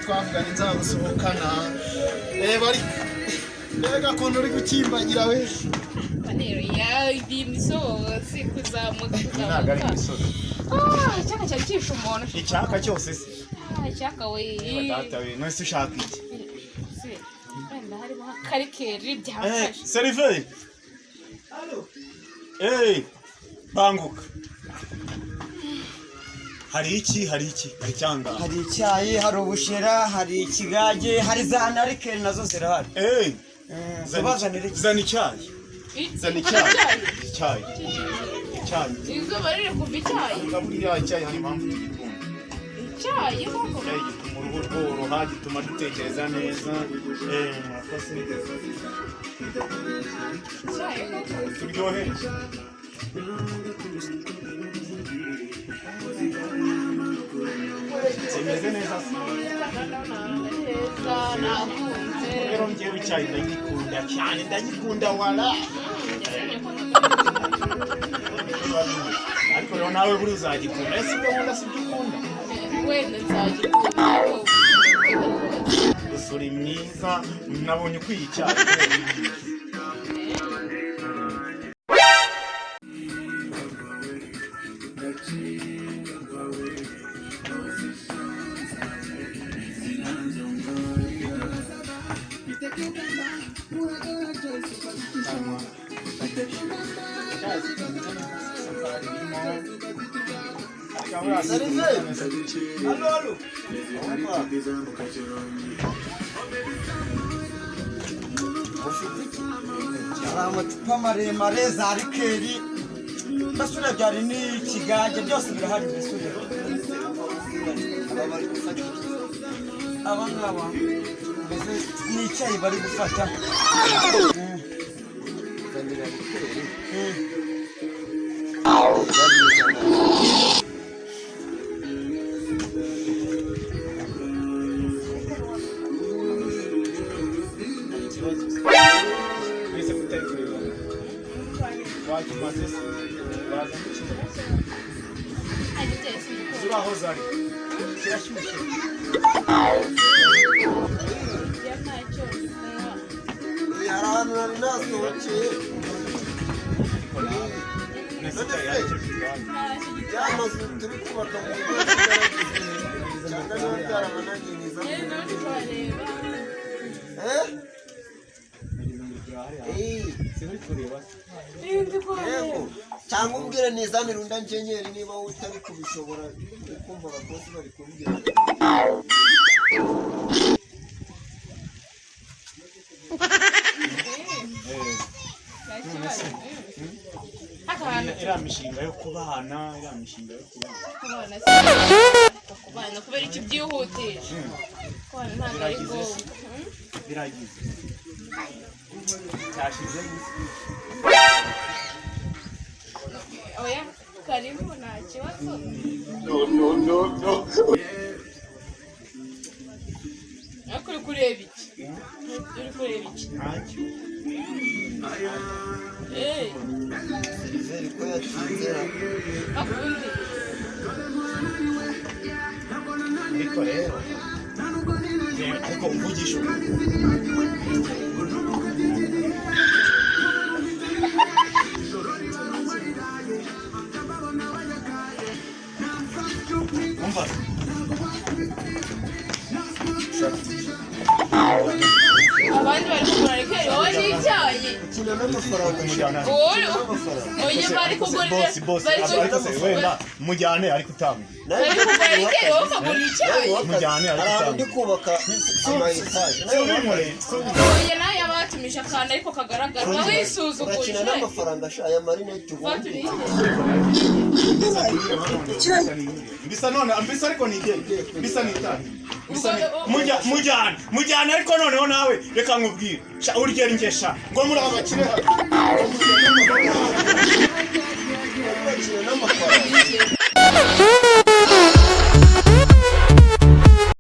Twavuganye nzagusohokana. Reba ariko, reba ukuntu uri gukimbagira we. Rero ya iyi misozi kuzamuka Ntabwo ari kuzamuka. imisozi. Ah, icyaka cyari cyishe umuntu. Icyaka cyose se? Ah, icyaka we. Data we, none se ushaka iki? Se, wenda harimo akarikeri byamfasha. Seriveri, banguka. Hari iki? Hari iki? Hari icyanga? Hari icyayi, hari ubushera, hari ikigage, hari za narikeri nazo zirahari. Tubazanire iki? Zana icyayi. Zana icyayi, icyayi, icyayi. Izuba riri kuva, icyayi. Buriya icyayi hari impamvu tugikunda. Icyayi koko. Icyayi gituma uruhu rworoha, gituma dutekereza neza. Murakoze. Icyayi koko. Turyohe. Kimeze neza se? Heza, nakunze. Rero njyewe icyayi ndagikunda cyane, ndagikunda wala. Ariko rero nawe buri uzagikunda. Ese ibyo nkunda si ibyo ukunda? Wenda nzagikunda, ariko Gusa uri mwiza, nabonye ukwiye icyayi. Seriveri, alo, alo. Ufite iki? Hari amacupa maremare, za rikeri, mbese urebye hari n'ikigage, byose birahari mbese urebye. Aba bari gufata iki? Aba ngaba mbese ni icyayi bari gufata. Vanilla liqueur. Mwese kutari kureba wakimaze se baza kukibaza zuri aho zari kirashyushye. Hari ahantu nari nasohokeye. Ariko nawe mwese icyayi hari icyo bitwaye? Ya mazu turi kubaka mu mujyi wa Kigali ageze he? Cyangwa niba byarabananiye niza? Eh? Eh, Sinuri kureba se? yego. Cyangwa umbwire nizanire undi anjenyeri niba wowe utari kubishobora, uri kumva abakozi bari kumbwira. Akantu. Iriya mishinga yo kubana, iriya mishinga yo kubana. Kubana se, kubana kubera iki byihutisha? Kubana ntabwo ari Biragize se? ngombwa. Biragize, cyashize. Oya, karibu, nta kibazo. Ariko uri kureba iki? Uri kureba iki? Ntacyo. Seriveri ko yatinze ra? Akundi. Ariko rero ariko umvugisha ukuri. Umva. Abandi bari kugura rikeri, wowe n'icyayi. Ukina n'amafaranga. Mujyana. Wowe N'amafaranga. oya, bari kugurira. Bosi, bosi, Bari ariko se wenda mujyane ariko utanga. Bari kugura rikeri, wowe ukagura icyayi. Mujyane ariko Hari ahantu ndi utanga. kubaka ama etaje. Subimure. Oya, nawe yabatumije akantu ariko kagaragara, uba wisuzuguje. Urakina n'amafaranga sha, aya marinete Fata ubundi. urike. Mbisa none, mbisa ariko ni igende. Mbisa ni itahe. Mbisa ni mujyane, mujyane ariko noneho nawe reka nkubwire. Sha urugero ngesha ngo muri abakire hano. Urakina n'amafaranga.